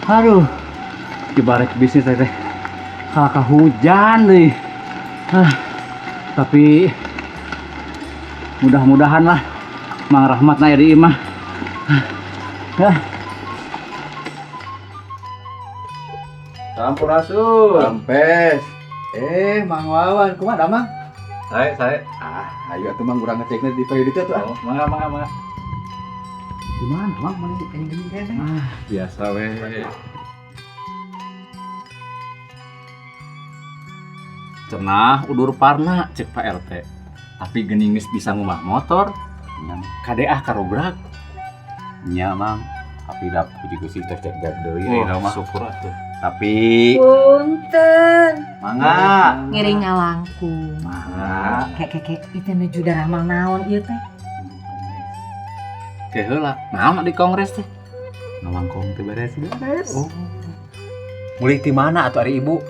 Aduh, ibarat bisnis teh kakak hujan nih. Ah, tapi mudah-mudahan lah Mang Rahmat na di imah. Ah. Sampurasun. Rampes. Eh, Mang Wawan, kumaha Mang? Saya. Ah, ayo atuh Mang urang ngecekna di toilet itu atuh. Oh, mangga, mangga, mangga. Gimana, Mang? Mana gini kene? Ah, biasa we. Cenah udur parna cek Pak RT. Tapi geuning geus bisa ngumah motor. Kade ah karobrak. Nya Mang, tapi da puji Gusti teh cek deui Oh, ayeuna mah. syukur atuh. Tapi Punten. mangga. Ngiring ngalangkung. Mangga. Kek kek kek itu nuju daramal naon ieu teh. Ke heula, naon di kongres teh? Ngawangkong teh beres beres. Oh. Mulih ti mana atuh ari ibu?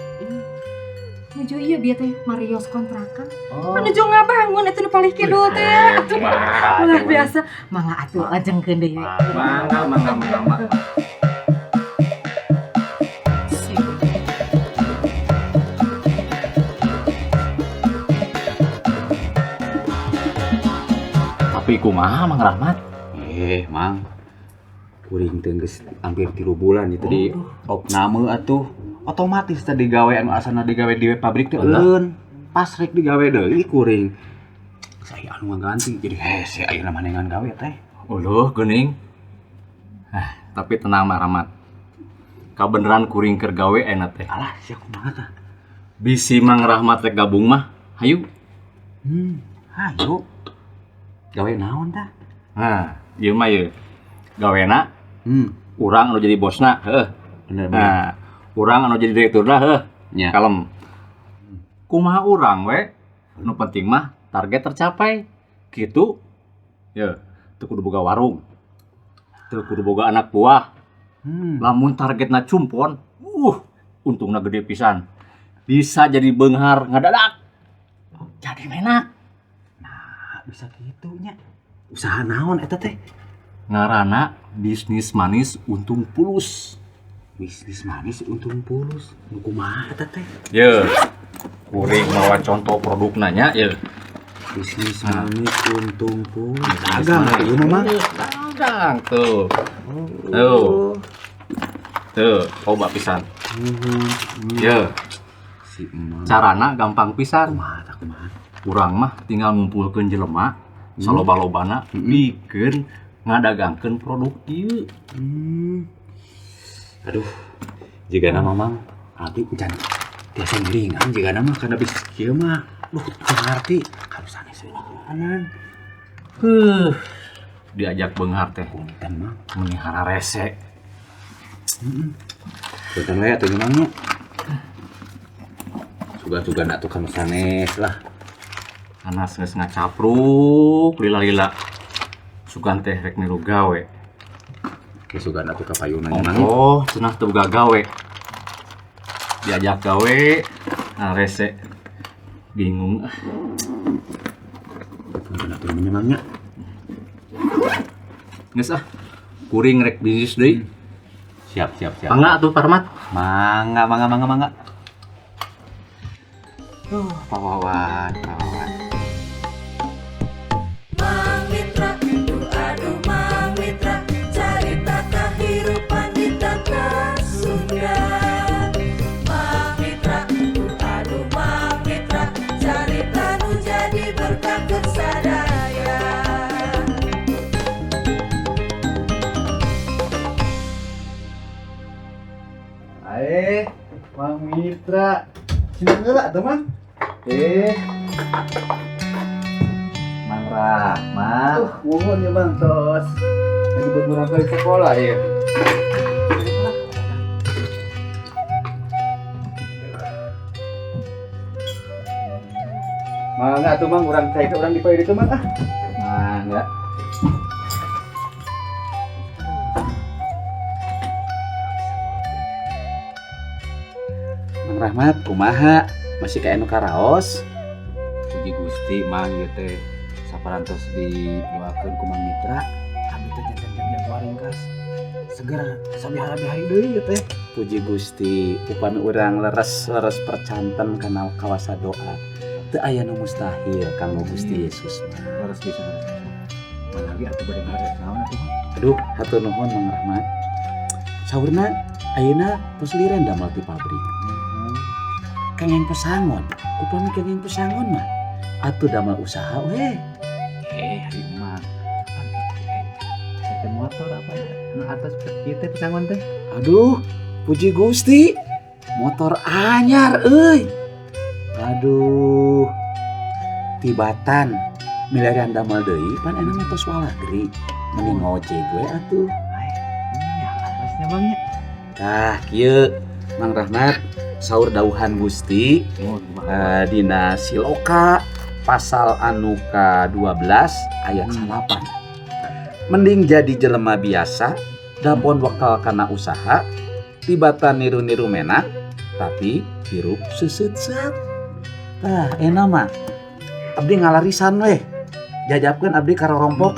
Nuju ieu bieu teh Marios kontrakan. Oh. Menuju ngabangun eta nu palih kidul teh. Atuh luar biasa. Mangga atuh lajengkeun deui. Mangga, mangga, mangga, mangga. Tapi kumaha Mang Rahmat? Eh, Mang. Kuring teh geus hampir 3 bulan itu di opname atuh. Otomatis tadi gawe anu asana digawe di pabrik teh euleun. Pas rek digawe deui kuring. Saya anu ngaganti jadi hese ayeuna manengan gawe teh. Uluh geuning. Ah, tapi tenang Mang Rahmat. Kabeneran kuring keur gawe enak teh. Alah, sia kumaha tah? Bisi Mang Rahmat rek gabung mah, hayu. Hayu. Gawe naon tah? Nah, ieu mah ieu. Gawena urang anu jadi bosna, heuh. Bener, bener. Nah, urang anu jadi direkturna, heuh. Nya. Kalem. Kumaha urang we? Nu penting mah target tercapai. Gitu. Ye, teu kudu boga warung. Teu kudu boga anak buah. Lamun targetna cumpon, untungna gede pisan. Bisa jadi beunghar ngadadak. Jadi menak. Nah, bisa gitu nya. Usaha naon eta teh? Ngaranna bisnis manis untung pulus. Bisnis manis untung pulus. Nu kumaha eta teh? Ye. Kuring mawa contoh produkna nya, ye. Bisnis manis untung pulus. Dagang ieu mah, Mang. Dagang tuh. Tuh. Tuh, coba pisan. Ye. Si emang. Carana gampang pisan. Kumaha tah kumaha? Urang mah tinggal ngumpulkeun jelema, saloba-lobana pikeun ngadagangkeun produk ieu. Aduh, jigana mah Mang, abdi encan tiasa ngiringan jigana mah kana bisnis kieu mah. Duh, teu ngarti harus sanes we makanan. Heuh. Diajak beunghar teh. Punten Mang. Meni hararese. Punten we atuh Mang nya. Sugan-sugan atuh kanu sanes lah. Anas geus ngacapruk lila-lila. Sugan teh rek niru gawe. Oke, sugan atuh ka payuna nya Mang. Oh, cenah teu boga gawe. Diajak gawe, rese. Bingung ah. Punten atuh nya Mang nya. Geus ah. Kuring rek bisnis deui. Siap, siap, siap. Mangga atuh Parmat. Mangga, mangga, mangga, mangga. Pak Wawan, Pak Wawan. Mang Mitra, aduh Mang Mitra, carita kahirupan di tanah Sunda. Mang Mitra, aduh Mang Mitra, carita nu jadi berkah keur sadaya. Ae, Mang Mitra. Sini heula tuh, Mang. Mang Rahmat. Nuhun ya Bang, tos. Lagi buat murangkalih sekolah ya. Mangga atuh Mang, urang cai urang di payu ditu Mang ah. Mangga. Mang Rahmat, kumaha? Masih ka anu karaos? Puji Gusti Mang ieu teh saparantos didoakeun ku Mang Mitra, abdi teh janten jam-jam waringkas. Seger sabiha-hari deui ieu teh. Puji Gusti, upami urang leres-leres percanten kana kawasa doa. Teu aya nu mustahil kanggo Gusti Yesus mah. Leres bisa, leres bisa. Manawi atuh bade ngaret naon atuh, Mang? Aduh, hatur nuhun, Mang Rahmat. Saurna ayeuna tos liren damel ti pabrik. Kenging pesangon, upami kenging pesangon mah atuh damel usaha we. Eh, ari mah. Pan, motor apa nu atas ieu teh pesangon teh? Aduh, puji Gusti, motor anyar euy. Aduh, tibatan milarian damel deui pan enak mah tos walagri. Mending ngojek we atuh. Nya atasnya, Bang, nya. Tah, kieu, Mang Rahmat, saur dauhan Gusti Oh, kumaha? Dina Siloka pasal anu ka-12 ayat 9. Mending jadi jelema biasa dapon bekal kana usaha tibatan niru-niru menak tapi hirup seuseut. Tah, enak mah abdi ngalarisan weh, jajabkeun abdi ka rorompok.